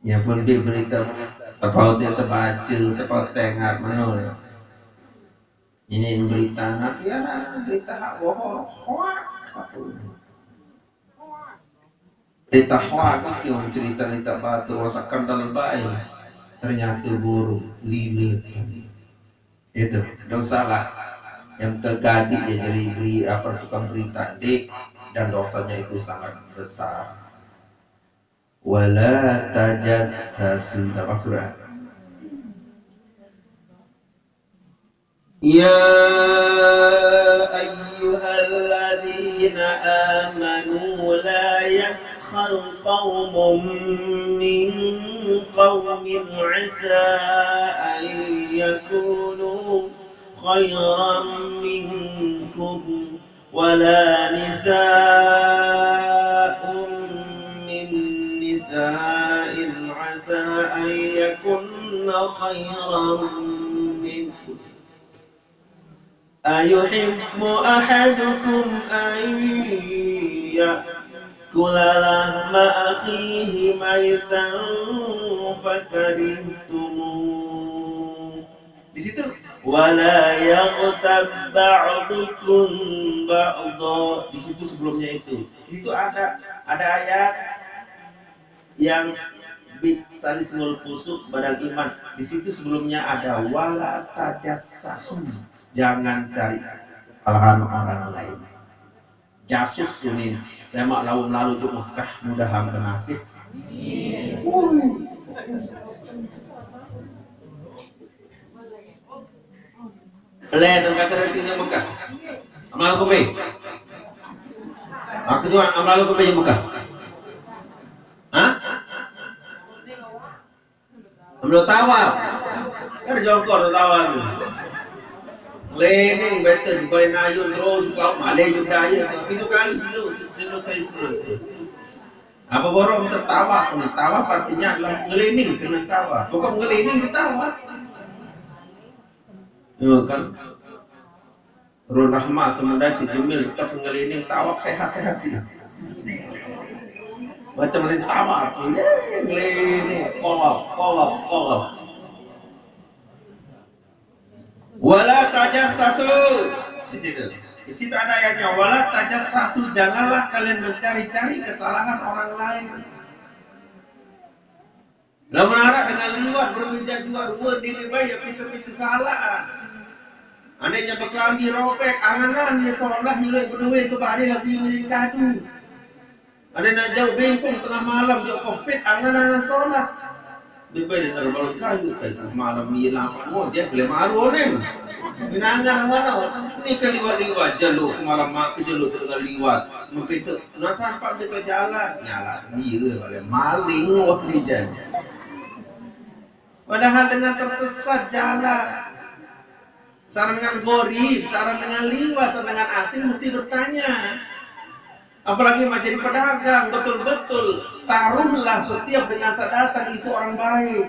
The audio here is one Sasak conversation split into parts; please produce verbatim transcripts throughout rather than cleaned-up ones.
Ya pun di berita, tepau dia terbaca, tepau tengah menul. Ini berita nanti ya, berita hak bohong, hoak apa ini? Berita hoak itu yang cerita-cerita batu, rosakan dalam bayi. Ternyata buruk, lila. Itu, dosa lah. Yang tergaji dia jadi beri apa, tukang berita, dik, dan dosanya itu sangat besar. Wala tajassasu, apa Quran? يا أيها الذين آمنوا لا يسخر قوم من قوم عسى أن يكونوا خيرا منكم ولا نساء من نساء عسى أن يكن خيرا منكم أيحب أحدكم أن يأكل لحم أخيه ميتا فكرهتموه. Di situ, wala yaghtab ba'dukum ba'dha. Di situ sebelumnya itu. Di situ ada ada ayat yang bi'sa lismul fusuq ba'dal iman. Di situ sebelumnya ada wala tajassasu. Jangan cari kesalahan orang lain. Jasus ini. Lemak lalu-lalu tu Mekah, mudahan bernasib. Ui. Le, tengah cerita Mekah. Amal kau baik. Aku tu amal kau baik Mekah. Hah? Belum tawaf. Kan jongkor tu tawaf tu. Lening betul, boleh nayun terus juga, malai juga ya. Itu kali dulu, dulu kali dulu. Apa borok minta tawaf? Minta tawaf artinya adalah ngelining, kena tawaf. Pokok ngelining di tawaf. Ya kan? Run Rahmat sementara si Jemil tetap ngelining tawaf sehat-sehat dia. Macam ni tawaf, ngelining, tawaf, tawaf, tawaf. Wala tajassasu. Di situ. Di situ ada ayatnya, wala tajassasu, janganlah kalian mencari-cari kesalahan orang lain. Lah menarak dengan liwat berbeza dua rupa, dia baik ya kita-kita salah. Andainya berkelambi robek, anganan dia solah, yulai berdua itu bari lagi milik kadu. Ada nak jauh bengkong tengah malam, dia covid, anganan solah. Dia baik dia nak balang kayu, tengah malam ni lama ngojek, boleh maru ni. Minangan mana? Ni kaliwat-liwat, jalur ke malam mak, ke jalur tu dengan liwat. Mempintu, nak sampai pintu jalan, nyala dia, boleh maling, wah ni jan. Padahal dengan tersesat jalan. Sarang dengan gorib, sarang dengan liwat, sarang dengan asing mesti bertanya. Apalagi mau jadi pedagang, betul-betul taruhlah setiap dengan sadatang itu orang baik.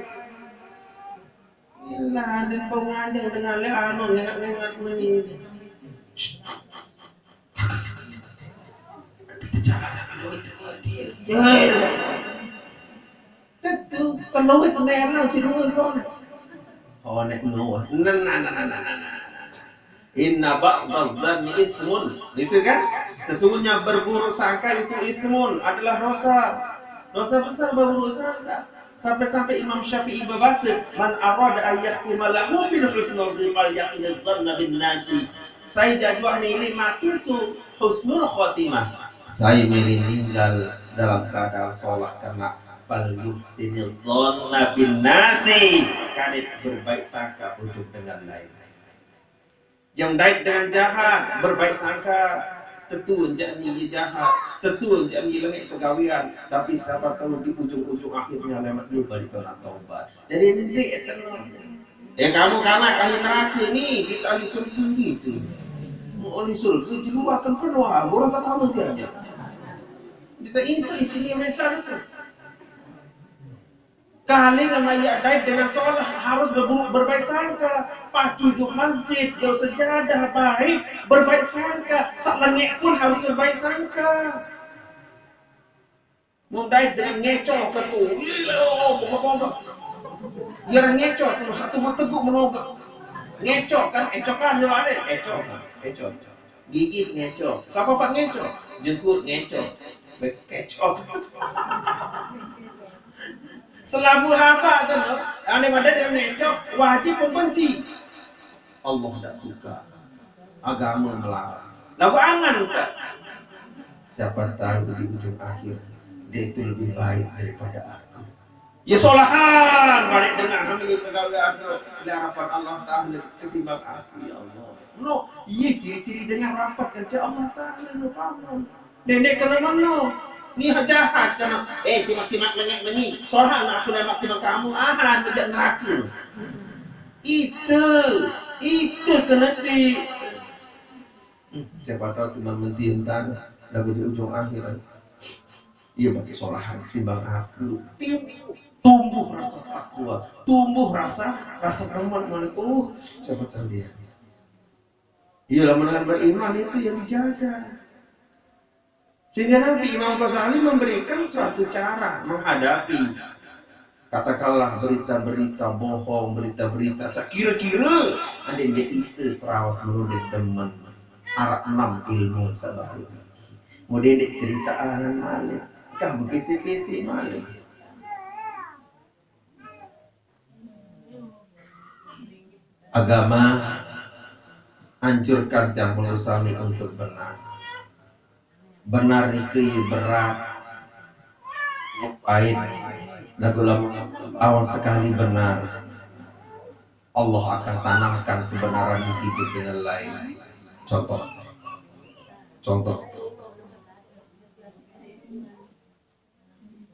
Inilah ada penganjang dengan le anu ngengat-ngengat ni. Kita jalan dengan itu dia. Jalan. Tentu, terlawit nang si dua soalnya. Oh, nek menua. Nah, nah, nah, nah, nah, nah, nah. Inna ba'dadh-dhanni itsmun. Itu kan? Sesungguhnya berburuk sangka itu itsmun, adalah dosa. Dosa besar berburuk sangka. Sampai-sampai Imam Syafi'i berbahasa, "Man arada an yakhtima lahu bil husnul khatimah fal yahsinidh dhanna bin nasi." Saya jadwal milih mati su husnul khotimah. Saya milih meninggal dalam keadaan solah karena fal yahsinidh dhanna bin nasi. Kanit berbaik sangka untuk dengan lain. Yang baik dengan jahat, berbaik sangka. Tentu je ni dia jahat, tentu je ni lengit pegawaian. Tapi siapa tahu di ujung-ujung akhirnya lemat dia balik tolak taubat. Jadi ni dia tenang. Eh, kamu kanak ahli neraka ni, kita ahli surga ni tu. Ahli surga di luar kan penuh, orang tak tahu dia aja. Kita insya sini menyesal tu. Kali dengan mayat daid dengan solah harus berbu- berbaik sangka. Pacu juk masjid, jauh sejadah baik, berbaik sangka. Sak lengek pun harus berbaik sangka. Dait dengan ngecok ke tu. Iya, oh, pokok-pokok. Biar ngecok tu, satu mata gua menogak. Ngecok kan, ecokan, dia ada, ecokan, ecok. Gigit ngecok. Siapa pak ngecok? Jengkut ngecok. Bekecok. Selabu apa tu, no? Ane pada dia ngecok, wajib pembenci. Allah tidak suka. Agama melarang. Lagu angan tak? Siapa tahu di ujung akhir dia itu lebih baik daripada aku. Ya solahan balik dengan namanya pegawai aku. Oleh harapan Allah Ta'ala ketimbang aku, ya Allah. No, iya ciri-ciri dengan rapat kerja Allah Ta'ala, no, paham? Nenek kena mano? Ni jahat kena. Eh, timak-timak menyek meni. Solahan aku lemak timak kamu. Ahan, mejak neraka. Itu, itu kena di. Hmm, siapa tahu cuma mentiup tanah, lagu di ujung akhir. Iya, bagi solahan ketimbang aku. Tim-, tumbuh rasa takwa, tumbuh rasa, rasa rahmat malik. Oh, siapa tahu dia. Iyalah, dengan beriman itu yang dijaga. Sehingga Nabi Imam Ghazali memberikan suatu cara menghadapi, katakanlah, berita-berita bohong, berita-berita sekira-kira ada dia itu terawas menurut teman. Arak enam ilmu sabar. Kemudian dia cerita anak malik, kah berkisi-kisi malik. Agama anjurkan tiang pengusaha untuk benar. Benar niki berat, pahit, lagu lamun awang sekali benar, Allah akan tanamkan kebenaran niki dengan lain. Contoh, contoh,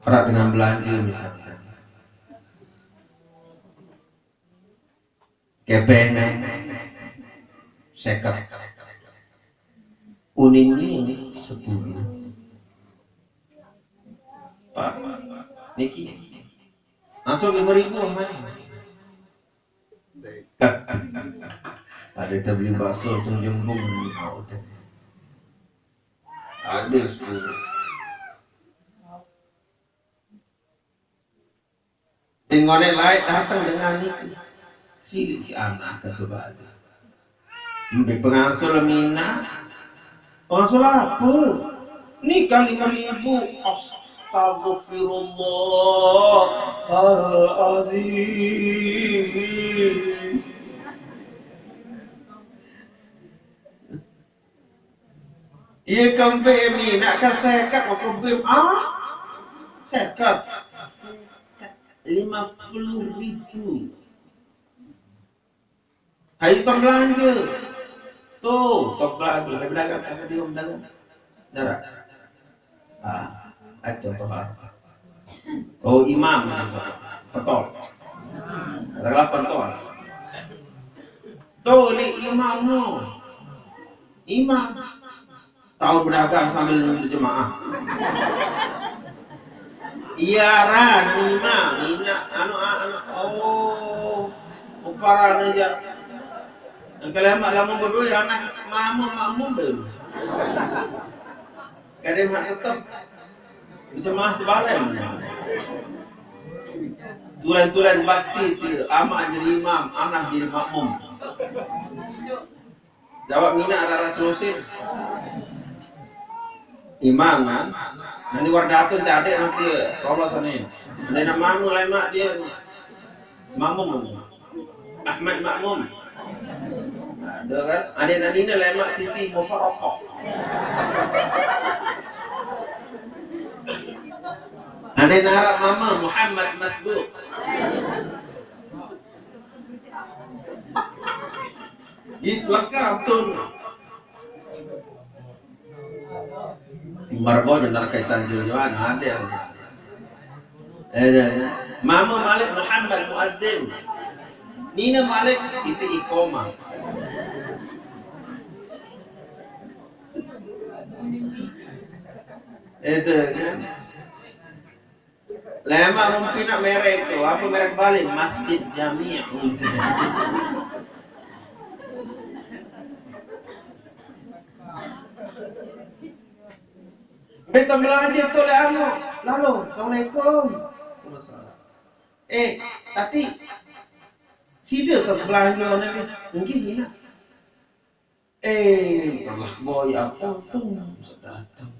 berat dengan belanja misalnya. Kepengen seket. Uning ini sepuluh. Pak, niki langsung lima ribu main. Ada kita beli bakso langsung jembung, mau tu. Habis tu. Tinggal lain datang dengan itu. Silik si anak kata balik. Ambil pengasul mina. Pengasul apa? Ni kan lima ribu. Astagfirullahaladzim. Iya kembe mi nak ke seket, aku bim ah seket, seket lima puluh ribu. Ayo tong belanja. Tuh, tong belanja. Saya berdagang, saya dia berdagang. Dara. Ah, ayo contoh ah. Oh, imam, contoh. Pentol. Katakanlah pentol. Tuh, ni imam no. Imam. Tahu berdagang sambil berjemaah. Iya ran, imam, mina, anu, anu, oh, uparan aja. Yang kalian mak lama berdua, anak makmum, makmum belum. Kadang mak tetap berjemaah tu bareng. Tulen-tulen bakti ti, amak jadi imam, anak jadi makmum. Jawab mina arah Rasul Husin. Imam kan? Nanti Wardatun tak ada nanti, kalau sana. Ada nama anu lain mak dia. Makmum. Ahmad Makmum. Nah, tu kan? Ada nanti ni lain mak Siti Mufarraqah. Ada narap mama Muhammad Masbuk. Itu kan kartun. Margo dan kaitan jujuan ada yang. Eh, ya, ya. Mama Malik Muhammad Muadzin. Nina Malik itu ikoma. Itu kan. Lema mungkin nak merek tu, apa merek Bali? Masjid Jami. Beta belanja tu le anu. Lalu, "Assalamualaikum." "Waalaikumsalam." "Eh, tadi sida ke belanja ni?" "Nggih, Ina." "Eh, belah boy apa tu datang?"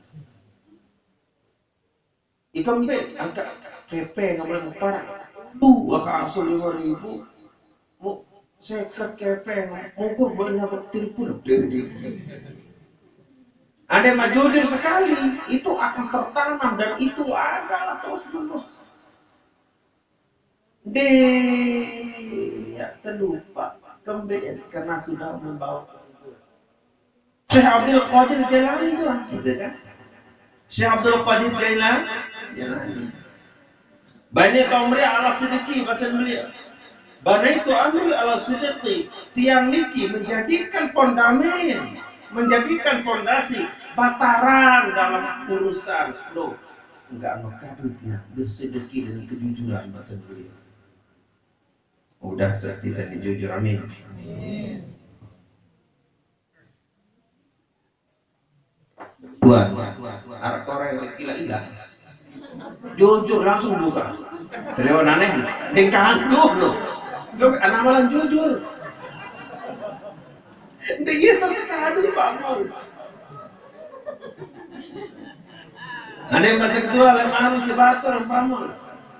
Ikam be angkat kepeng apa mupar. Lu aka asal lima ribu. Mu seket kepeng, mungkur buat dapat tiga puluh. Ada mah jujur sekali, itu akan tertanam dan itu adalah terus menerus. Deh, ya terlupa kembali karena sudah membawa. Syekh Abdul Qadir Jailani tu lah, gitu kan? Syekh Abdul Qadir Jailan, Jailani. Banaitu amri ala sidqi, bahasa beliau. Banaitu amri ala sidqi, tiang niki menjadikan fondamen, menjadikan fondasi, bataran dalam urusan. Loh, enggak mekadu tiang, bersedekah dengan kejujuran, bahasa beliau. Udah, seperti tadi jujur, amin. Tuan, arah korang yang kila ilah. Jujur langsung buka. Serius aneh, dengkah aku lo. Kau anak malam jujur. Dia iya tapi kadu Pak Mul. Ada yang baca ketua, lain malu si batur, Pak Mul.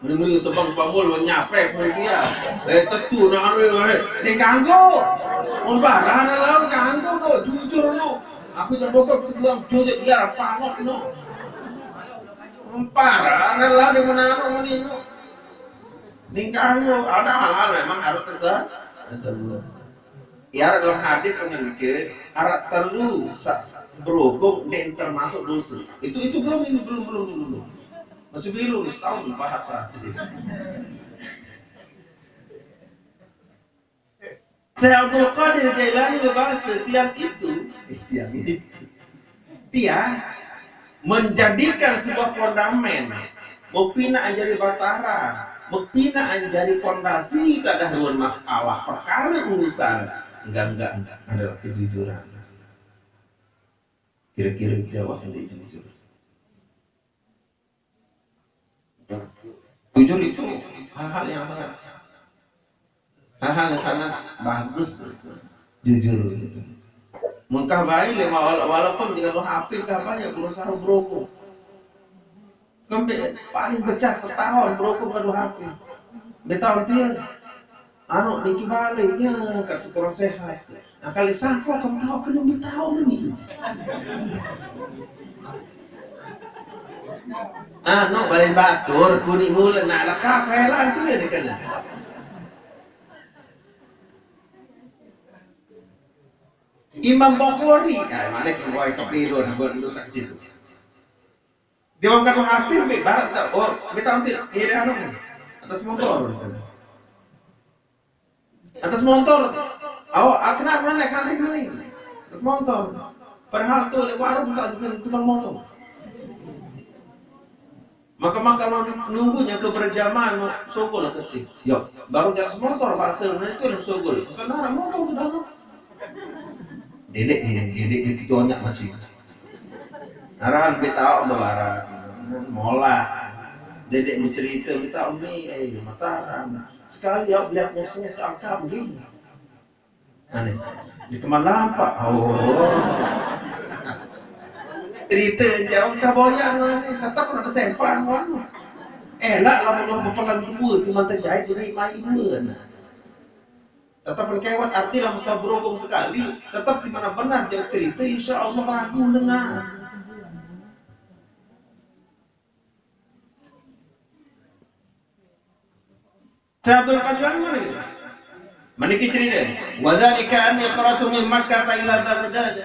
Mending sebang Pak Mul nyapre pun dia. Eh, tetu nak ada, eh, dia ganggu. Umpara lawan ganggu no, jujur no. Aku jangan bokok tu bilang jujur dia apa no. Umpara lawan dia mana no, mana no. Dia ganggu. Ada hal-hal memang harus tersebut. Tersebut. Ya, dalam hadis niki, arak telu sa-, berhubung dan termasuk dosa. Itu, itu belum, ini belum, belum, belum, belum. Masih belum, setahun bahasa. Syekh Abdul Qadir Jailani berbahasa, tiang itu, eh, tiang itu. Tiang menjadikan sebuah fondamen, mupina anjari batara, mupina anjari fondasi tadah ruan masalah perkara urusan, enggak, enggak, enggak, adalah kejujuran. Kira-kira kita awak hendak jujur. Jujur itu hal-hal yang sangat, hal-hal yang sangat bagus. Jujur. Mengkah baik lima wala-, walaupun dengan H P kah banyak berusaha berokok. Kembe paling becah ketahuan berokok dengan H P. Betahu dia. Anu niki baliknya kat sekolah sehat. Nah, kali sangko kau tahu kena betahu ni. Ah, no, balen batur, kuning mula nak lekap helan dia dia kena. Imam Bukhari, ah, mana kita buat kepilih dua buat dulu saksi tu. Dia orang kata hampir ambil barat tak, oh, minta ambil kiri anu ni. Atas motor. Atas motor. Awak, ah, kenapa naik, kenapa naik ni? Atas motor. Padahal tu ada warung tak juga tukang motor. Maka, maka nunggunya keberjamaah sokol ketik. Yo, baru di atas motor bahasa mana tu yang sokol. Bukan orang motor tu dah. Dedek ni, dedek ni kita banyak masih. Arahan kita awak tu arahan. Mola. Dedek mencerita kita ni, eh, Mataram. Sekali awak beli punya sengit tak angkat beli. Aneh. Di kemana lampak? Oh. Cerita jauh ke boyang ni. Tetap nak bersempang, wah. Elak lah Allah berpelan dua tu mata jahit jadi main dua. Nah. Tetap berkewat arti lah muka berhubung sekali. Tetap di mana benar jauh cerita, insya Allah ragu dengar. Syekh Abdul Qadir mana ni? Meniki cerita. Wa dzalika anni kharajtu min Makkah ila Baghdad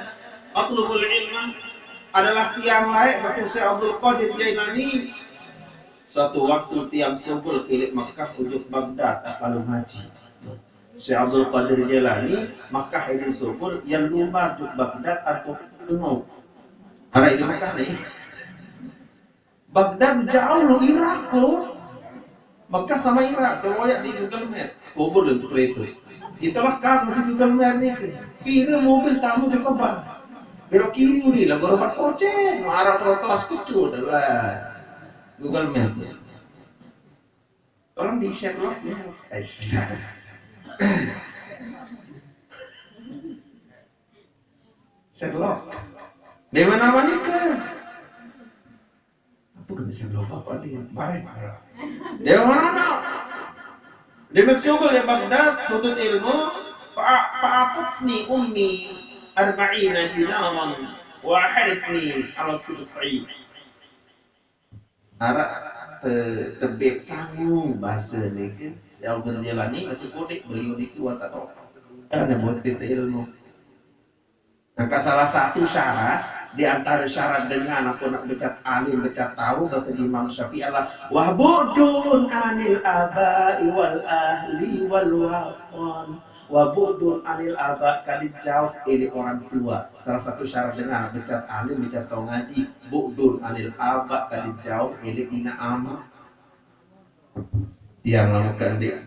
atlubul ilma, adalah tiang lain bahasa Syekh Abdul Qadir Jailani. Suatu waktu tiang sokol kilik Makkah ujuk Baghdad tak lalu haji. Syekh Abdul Qadir Jailani Makkah ini sokol yang lumba ujuk Baghdad atau Arab di Makkah ni. Baghdad jauh lo, Irak lo. Mekah sama Irak, tu royak di Google Map. Kubur dan putera itu. Itulah kau masih Google Map ni ke. Kira mobil tamu ke kebang. Belok kiri ni lah, berobat kocek. Arah trotoar sekecut tu lah. Google Map. Tolong di Sherlock ya. Eh, silakan. Sherlock. Di mana mana ke? Apa kena Sherlock apa ni? Barang. Di mana nak? Di Meksiko di Baghdad tuntut ilmu. Fa fa'atatni ummi arba'ina dinaran wa hadatni ala sidqi. Arak te, tebek sangu bahasa ni ke. Yang bendela ni masih kodik beliau ni ke watak tau. Kan yang buat kita ilmu. Maka salah satu syarat di antara syarat dengan aku nak becat alim, becat tahu bahasa Imam Syafi'i adalah wahbudun anil aba'i wal ahli wal watan. Wabudun anil aba, kali jauh ili orang tua. Salah satu syarat dengan becat alim, becat tahu ngaji, budun anil aba, kali jauh ili ina ama. Yang lama kan dik.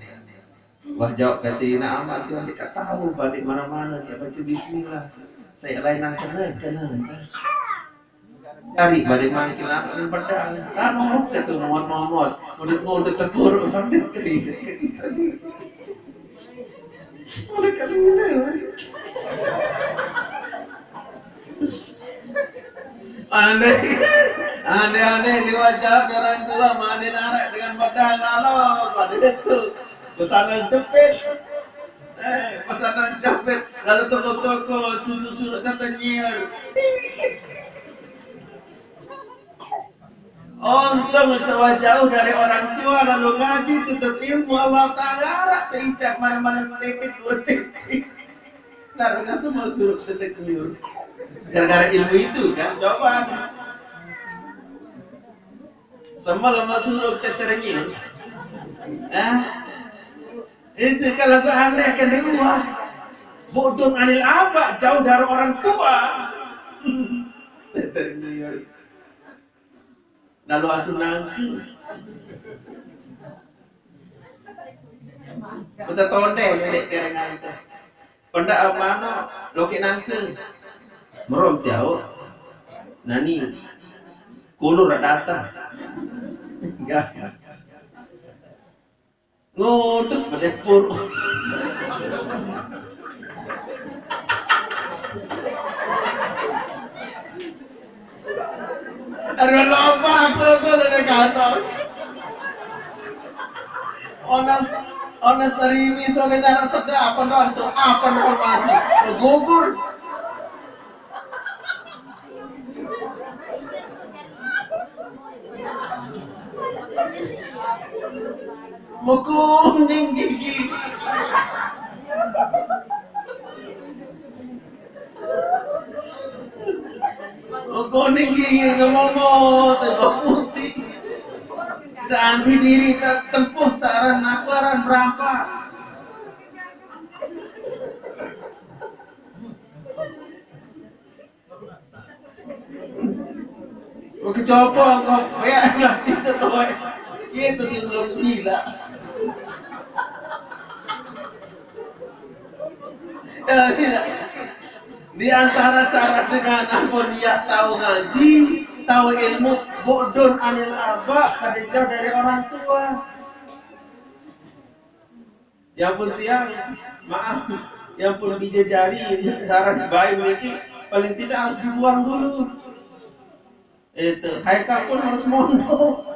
Wah, jawab kaca ina ama tu nanti tak tahu balik mana-mana dia baca bismillah. Saya lain nang kena, kena. Cari balik mangkil anak dan pedang. Lalu kata muat-muat. Mulut-mulut tegur. Ambil keringat ke kita ni. Mulut kali ni. Aneh. Aneh-aneh ni wajah orang tua mandi narak dengan pedang lalu pada itu. Pesanan jepit. Eh, pesanan jepit. Lalu toko-toko susu suruh kata nyiar. Untung sewa jauh dari orang tua lalu ngaji tuntut ilmu Allah Ta'ala arak terincat mana-mana sedikit dua titik. Karena semua suruh tetek nyur. Gara-gara ilmu itu kan, coba. Semua lama suruh tetek nyur. Hah? Itu kalau ke aneh kan di uah. Bodoh anil abak, jauh dari orang tua. Tetek nyur. Lalu asu nangke. Beta tonde nenek kerengan tu. Pendak amano loke nangke. Merom tiau. Nani kulur datang. Enggak. Ngodek bedepur. Aduh, lupa aku tuh dari kantor. Onas, onas terimi sore darah sedap apa doang tuh? Apa doang masih? Ke gugur. Mekuning gigi. Mekuning gigi ngemomo tebak putih. Seanti diri tak tempuh saran naparan berapa. Oke, coba kok ya nggak bisa tuh. Iya itu sih belum gila. Ya, tidak. Di antara syarat dengan ampun ya tahu ngaji, tahu ilmu, bodoh anil abak, kada jauh dari orang tua. Ya pun tiang, maaf, yang pun bija jari, sarang bayi memiliki paling tidak harus dibuang dulu. Itu, Haikal pun harus mondok.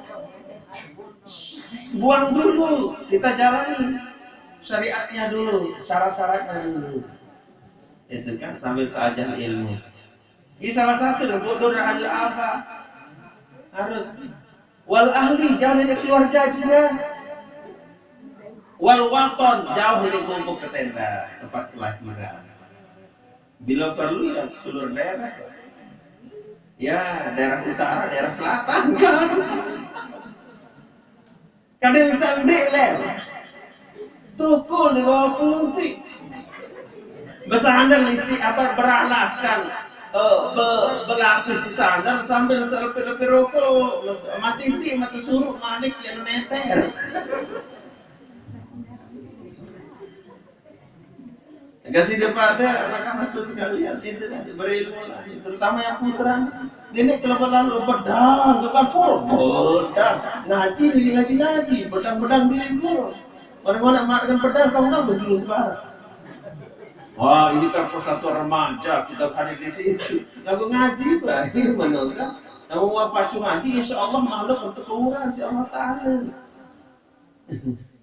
Buang dulu, kita jalani syariatnya dulu, syarat-syaratnya dulu. Itu kan sambil saja ilmu. Ini salah satu bodoh dan apa harus wal ahli, jauh dari keluarga juga. Wal waton, jauh dari kumpul ke tenda tempat kelahiran. Bila perlu ya keluar daerah. Ya, daerah utara, daerah selatan kan. Kadang sendiri leh. Tuku lima puluh ti. Bersandar isi apa beralaskan eh, be, berlapis di sandal sambil selepir-lepir rokok, mati di mati suruh manik yang neter. Kasih daripada anak-anakku sekalian, itu tadi berilmu lah, terutama yang putra. Ini kalau berlalu bedang ke kapur, bedang ngaji, ini ngaji ngaji, bedang-bedang di libur. Orang-orang mengatakan pedang, kamu tahu, berjulung suara. Wah, ini kan persatuan remaja, kita hadir di sini. Lagu ngaji, Pak, ini menurut kan? Kamu mau pacu ngaji, insya Allah makhluk untuk keurangan si Allah Ta'ala.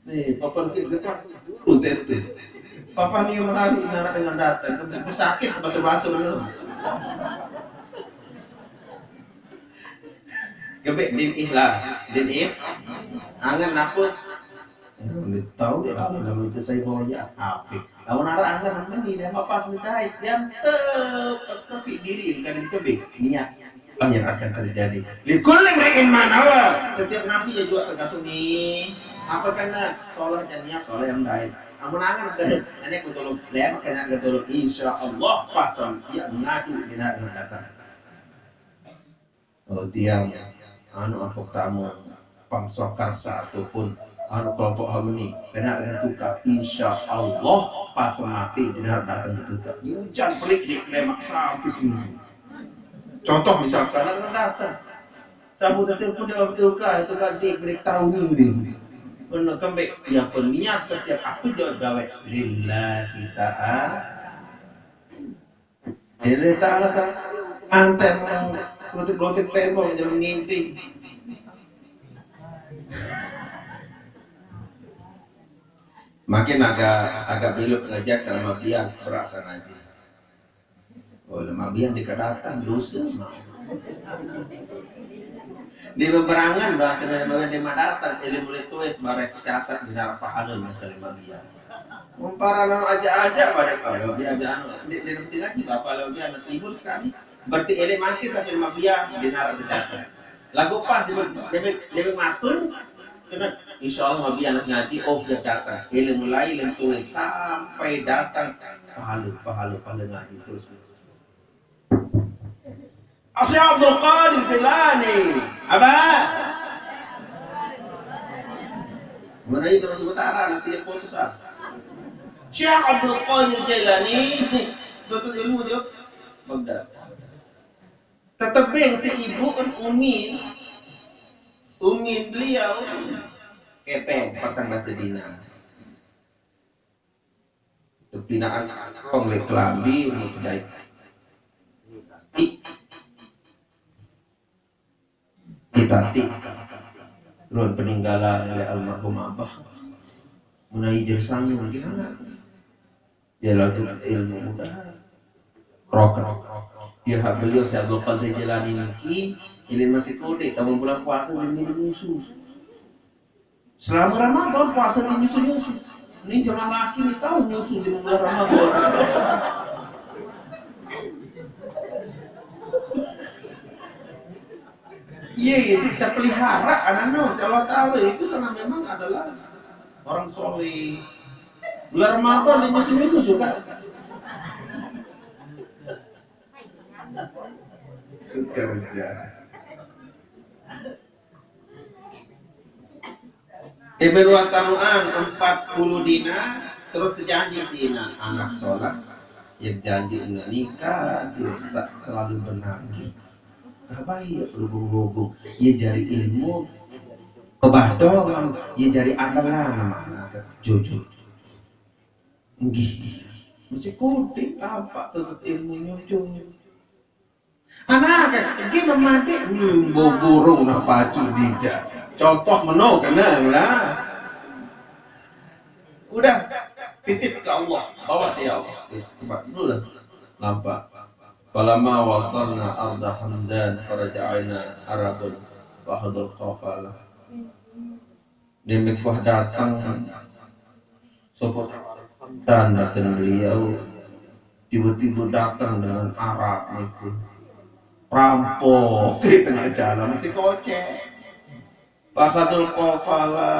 Nih, papa lagi gedang dulu tentu. Papa nih menarik nara dengan datang, tapi sakit batu-batu dulu. Gebek din ikhlas, din ikh. Angan apa? Tahu dia kalau nama itu saya bawa ya apik. Lawan arah angan apa nih? Dia apa pas ngedait? Yang tepesepi diri bukan itu be niat apa yang akan terjadi. Likulli imri'in ma nawa. Setiap nabi ya juga tergantung nih. Apa kena soleh dan niat soleh yang baik. Amun angan ke nenek betul, lewat kena betul. Insya Allah pasang dia ngadu di nak datang. Oh, tiang anu ampuk tamu pamsokar satu pun anu kelompok harmoni kena dengan tukar, insya Allah pas mati di dalam datang ke tukar. Iya, jangan pelik di klemak sampai seminggu. Contoh misalkan ada datang, sambut itu pun dia tukar itu kan di pelik tahu minggu dia. Pernah kembali yang berniat setiap apa jawab gawe lillahi ta'ala. Jadi tak alasan anten protek-protek tembok jadi ngintip. Makin agak agak belok ngajak kalau biar seberatan aja. Oh, lemak biar dikedatang dosa mau. Di beberangan bahkan ada di datang ilmu itu es barek catat di narap pahala mereka lima biar. Umpara memang aja-aja pada kalau dia aja anu. Dia dia penting aja bapak kalau dia anak libur sekali. Berarti ele mati sampai lima biar di narap dicatat. Lagu pas dia dia dia matur kena insya Allah lima biar anak ngaji oh dia datang. Ele mulai lentu sampai datang pahala pahala pahala ngaji terus. Asyik Abdul Qadir Jilani. Apa? Mana itu masuk utara nanti yang putus ah. Syekh Abdul Qadir Jailani tuntut ilmu dia Baghdad. Tetap yang si ibu kan umin umin beliau kepeng petang bahasa Dina. Kepinaan kong le kelambi mau terjahit. Kita ti ruang peninggalan oleh almarhum abah. Menai jersannya di anak. Dia lalu ilmu muda. Rok rok rok. Dia hak beliau si Abdul Qadir Jalani niki. Ini masih kode. Kamu bulan puasa dan minum susu. Selama Ramadan puasa di nyusu-nyusu. Ini zaman laki nih tahu nyusu di bulan Ramadan. Iya, iya sih kita pelihara anak-anak si Allah Ta'ala itu karena memang adalah orang soleh. Bulan Ramadan di nyusu-nyusu suka. Suka aja. Ibu ruang tamuan empat puluh dina terus terjanji si Ina anak sholat yang janji Ina nikah dia selalu benangi kabai ya berhubung-hubung ya jari ilmu kebadong ya jari adalah nama anak jujur nggih mesti kudik apa tuntut ilmu nyujur Anak iki mematik hmm, burung nah pacu dija. Contoh meno kena lah. Udah titip ke Allah, bawa dia Allah. Eh, tempat dulu lah. Nampak. Falamma wasalna arda Hamdan faraja'na Arabun fahadul qafala. Dia mekuah datang sopot dan bahasa beliau tiba-tiba datang dengan Arab itu rampok di tengah jalan masih kocek Fahadul kofala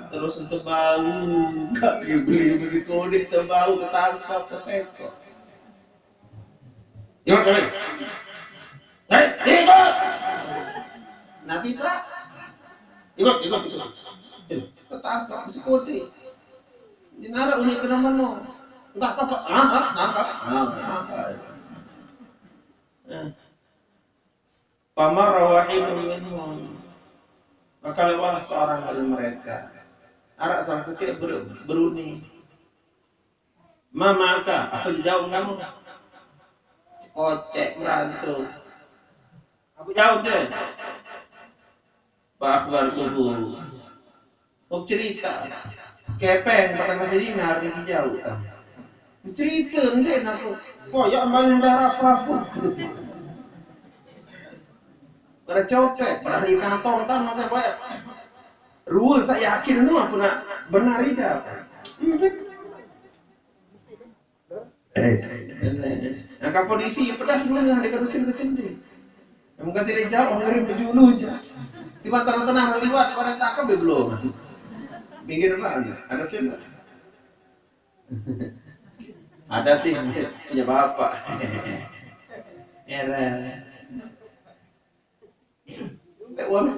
terus ente bau gak beli beli kodik te bau ketangkap ke sektor Ikut kami. Hei, ikut. Nabi Pak. Ikut, ikut, ikut. Ketangkap si kodik. Ini nara unik kena mana? Enggak apa-apa. Ah, ah, enggak apa-apa. Ah, enggak apa-apa. Eh. Famara wahidun minhum. Maka lewatlah seorang dari mereka. Arak salah sikit ber-, beruni. "Ma ma'aka?" Apa jawab kamu? Kocek merantau. Apa jawab dia? Fa akhbartuhu. Kok cerita? Kepeng, patang ka Sayyidina, hari ini jauh. Cerita, ndai aku. Kok ya, main darah apa-apa? Pada copet, pada di kantong, tan, macam apa ya? Rule saya yakin tu apa nak benar tidak? Eh, nah, kalau polisi pedas dulu yang dia kata sini kecil dia. Yang bukan tidak jauh, ngirim baju dulu je. Tiba tengah-tengah liwat, pada tak ke belum. Pinggir mana? Ada sini. Ada sih punya bapak. Era. Sampai uang.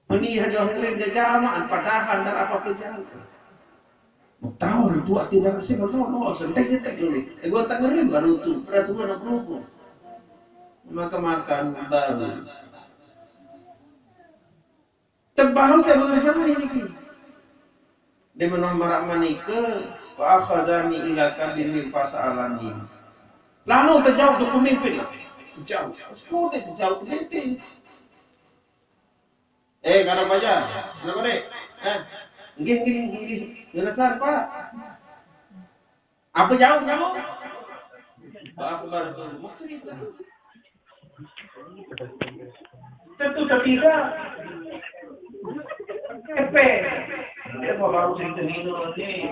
Meni ada orang lain dia jamaah, padahal tak apa pun jamaah. Mau tahu orang tua tidak sih, mau tahu, mau santai je tak dulu. Eh, gua tak ngerin baru tu, pada semua nak berhubung. Makan-makan baru. Terbahau saya bekerja ni niki. Dia menolak marak manika, fa akhadani ila kabirihim fa sa'alani. Lalu terjauh tu pemimpin lah. Terjauh. Sepuluh dia terjauh, tergenti. Eh, kenapa aja? Kenapa, Dek? Eh, nggih, nggih, nggih. Ngena san, Pak. Apa jawab kamu? Fa akhbartuhu. Mau cerita. Tentu tidak. Epe. Dia mau baru cerita ni tu nanti.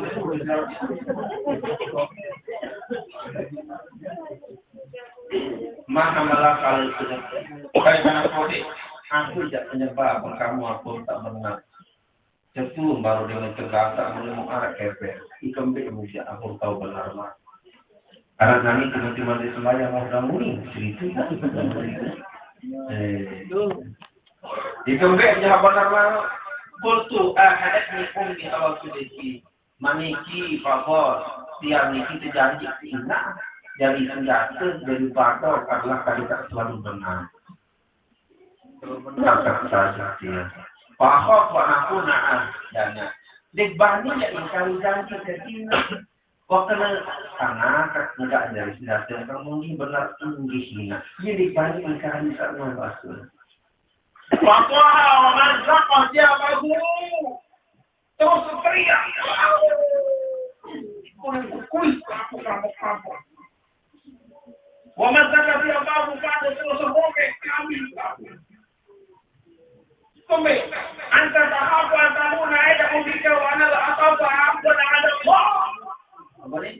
Maha malah kalau sudah. Baik, anak kodik. Aku tidak penyebab kamu apa tak benar. Cepu baru dengan tergasak menemu arak kepeng. Ikembe muja aku tahu benar mah. Anak nani tiba-tiba dia sembahyang mau danguni cerita kan? Eh. Ikembe muja benar mah. Qultu ahadatni ummi ala sidqi. Maniki faqat, tiang niki terjanji ingat dari senjata, dari badar adalah kali tak selalu benar. Benar kata saya. Faqat wa aku naah, dan dek bani ya ingkari janji ke Cina. Kau kena tanah enggak dari senjata yang kamu ni benar tinggi Cina. Jadi bani ingkari sana bahasa. Faqaha wa mazzaqa thiyabahu. Terus teriak. Kulit, kulit, kapok, kapok, kapok. Wa mazzaqa thiyabahu, pada terus robek kami. Kembe, anta tahabu an takuna aida umbika wa ana la akhafu an akuna aida Allah. Apa ni?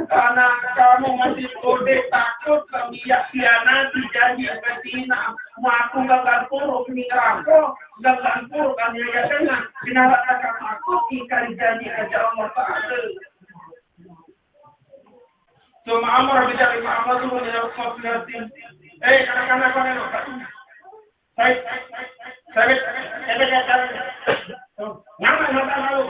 Karena kamu masih kode takut kami ya khianati janji Medina. Mau aku gagal puruk ni neraka, gagal puruk kami ya tengah. Kenapa tak takut ingkari janji aja Allah Ta'ala? Cuma amar bicara Muhammad tu punya konspirasi. Eh, kanak-kanak kau ni nampak? Saya, saya, saya, saya, saya, nyaman mata kau.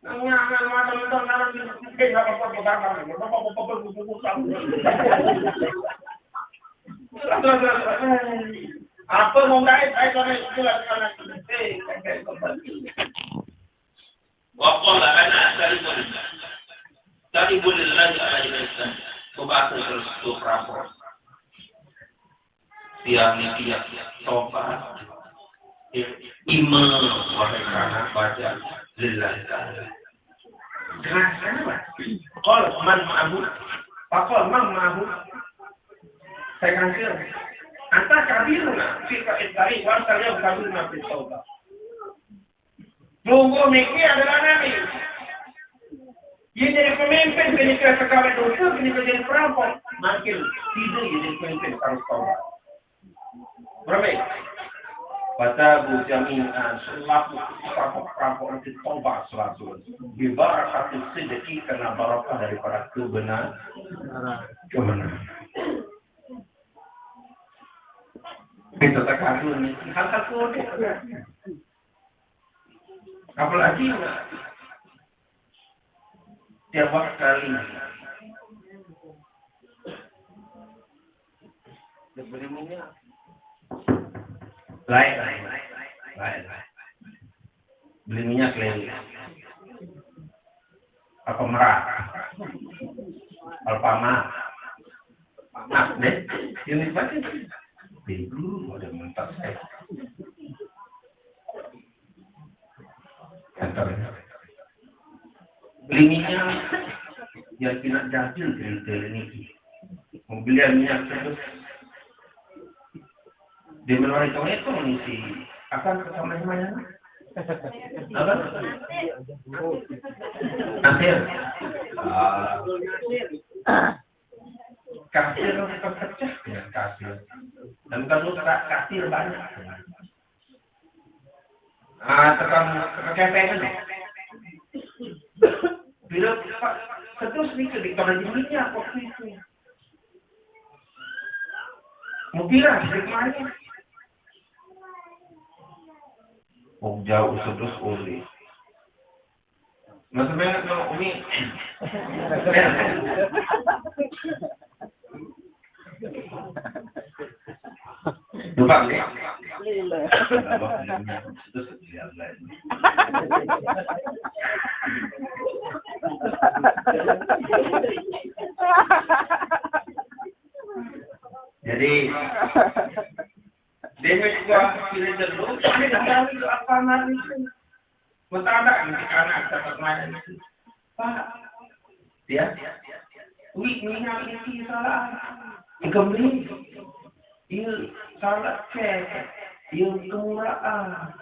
Nyaman mata, mata, mata, eh, nggak apa-apa, nggak apa-apa, nggak apa-apa, nggak apa-apa, nggak apa-apa. Apa mau kait? Saya kalau itu lah, kalau itu, eh, saya, saya, saya. Wa qala ana talibun, talibun lillahi ala ilahi. Coba terus tu perampok. Tiang ni tiang tobat. Iman wahai kana baca lillahi ta'ala. Jelas kan apa? Qal man ma'ahu. Faqal man ma'ahu. Saya kira. Anta kabiruna fi qa'id tariq wa anta al-yawm kabiruna fi taubat. Tunggu mikir adalah Nabi. Dia jadi pemimpin, ketika segala dosa, ketika jadi perampok, makin tidak jadi pemimpin harus taubat. Berapa? Fatabu jami'an, selaku perampok-perampok nanti taubat selalu. Bibarakati sidqi, karena barakah daripada kebenar-, kebenaran. Kita tak kagum ni. Hal tak kode. Apalagi tiap waktu kali. Dia beli minyak. Lain, lain, lain, lain. Beli minyak lain. Apa merah? Alfamart. Nah, deh, ini baca. Dulu ada mentas saya. Kantor. Beli minyak yang tidak jatuh dari ini. Membeli minyak terus. Di mana itu itu mengisi akan sama semuanya. Apa? Kasir. Ah. Kasir terpecah dengan kasir. Dan kalau tak kasir banyak. Ah, tekan, tekan kepengen. Bila seterus ni ke di kamar dirinya waktu itu. Mungkin lah, di rumahnya. Oh, jauh seterus oleh. Mas Mel no Umi. Coba ya. Jadi, Demek gua pilih dulu, ini tahu itu apa nanti. Mentanda nanti anak dapat main itu. Pak, ya, wih, minyak ini salah. Kembali, iya salah cek, iya kemurahan.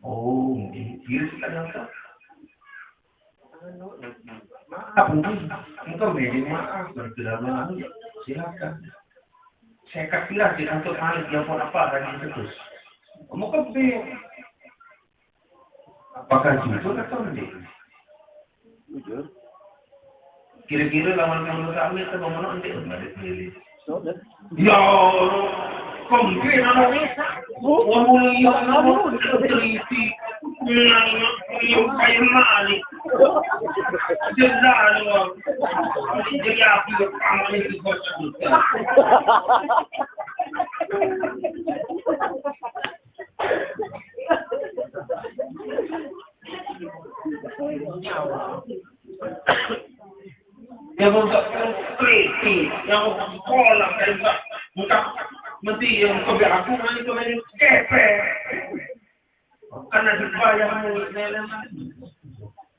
Oh, iya, iya, sudah dapat. Maaf, mungkin engkau beri maaf, berkedalam, silakan. Saya kira kita untuk malik yang pun apa lagi terus. Kamu kebel. Apakah jujur atau enggak? Jujur. Kira-kira lawan kamu kami atau mana enggak? Balik pilih. Sudah. Ya Allah, kempi nama desa. Wong mulia nama teliti. Yang kayak malik. Jelas wong. Jadi aku kamu itu bos. Yang buka kritik, yang buka sekolah, yang buka, buka mesti yang kebiasaan itu main kepe. Karena dibayar.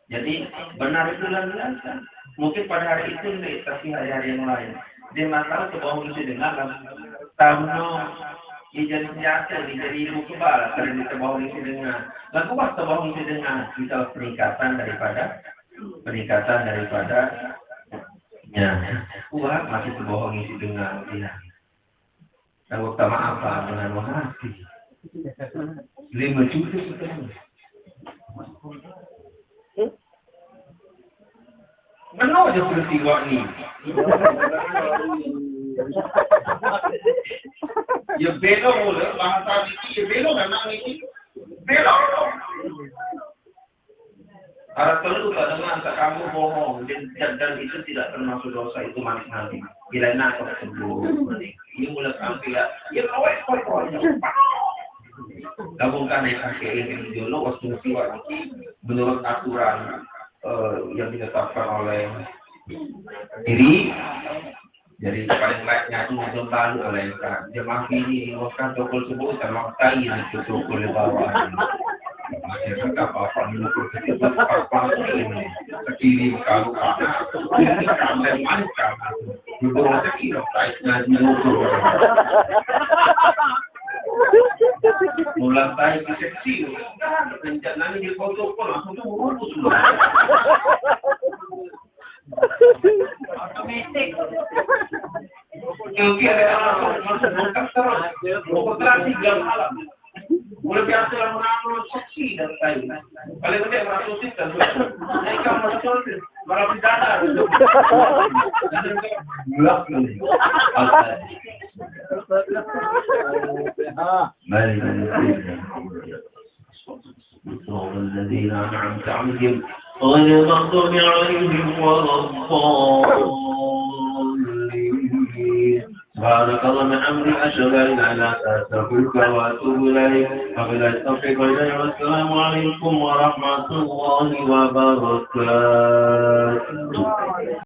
Jadi benar itu luar biasa. Mungkin pada hari itu nih, tapi hari-hari yang lain. Dia masalah kebohongan itu dengan tamu. Dia jadi senjata, dia jadi ilmu kebal, karena dia kebohongan itu dengan. Lalu waktu kebohongan itu dengan kita peningkatan daripada peningkatan daripada ya. Wah, masih kebohongan itu dengan dia. Takut sama apa dengan wahati. Lima juta setengah. Mana aja peristiwa ni? Ya belok mula bahasa ni, ya belok anak ni. Belok. Para perlu tak dengar tak kamu bohong dan, dan, dan itu tidak termasuk dosa, itu manik nanti. Bila nak kau sebut ini mulai sampai ya, ya kau kau kau yang gabungkan yang kaki ini dulu waktu siwa menurut aturan eh, yang ditetapkan oleh diri. Jadi paling baiknya tu jembalu oleh kan. Jemaah ini waktu tokol sebut sama tai yang itu tokol di bawah. Maksudnya apa-apa dulu kita apa ini. Kiri kalau kanan, kiri kanan macam. Dulu rezeki dong tai ngaji. Mulai tai ke seksi. Rencana ni dia foto pun langsung tu urus dulu. Otomatis. Oke, ada yang masuk, masuk, masuk terus. Pokok terang tiga malam. Mulai biasa yang mengambil seksi dan lain. Paling penting masuk sih kan. Naik kan masuk terus. Malah pidana. Gelap nih. مالك يوم الدين. صراط الذين أنعمت عليهم غير المغضوب عليهم ولا الضالين. سبحانك اللهم وبحمدك، أشهد أن لا إله إلا أنت، أستغفرك وأتوب إليك. وبالله التوفيق والهداية، والسلام عليكم ورحمة الله وبركاته.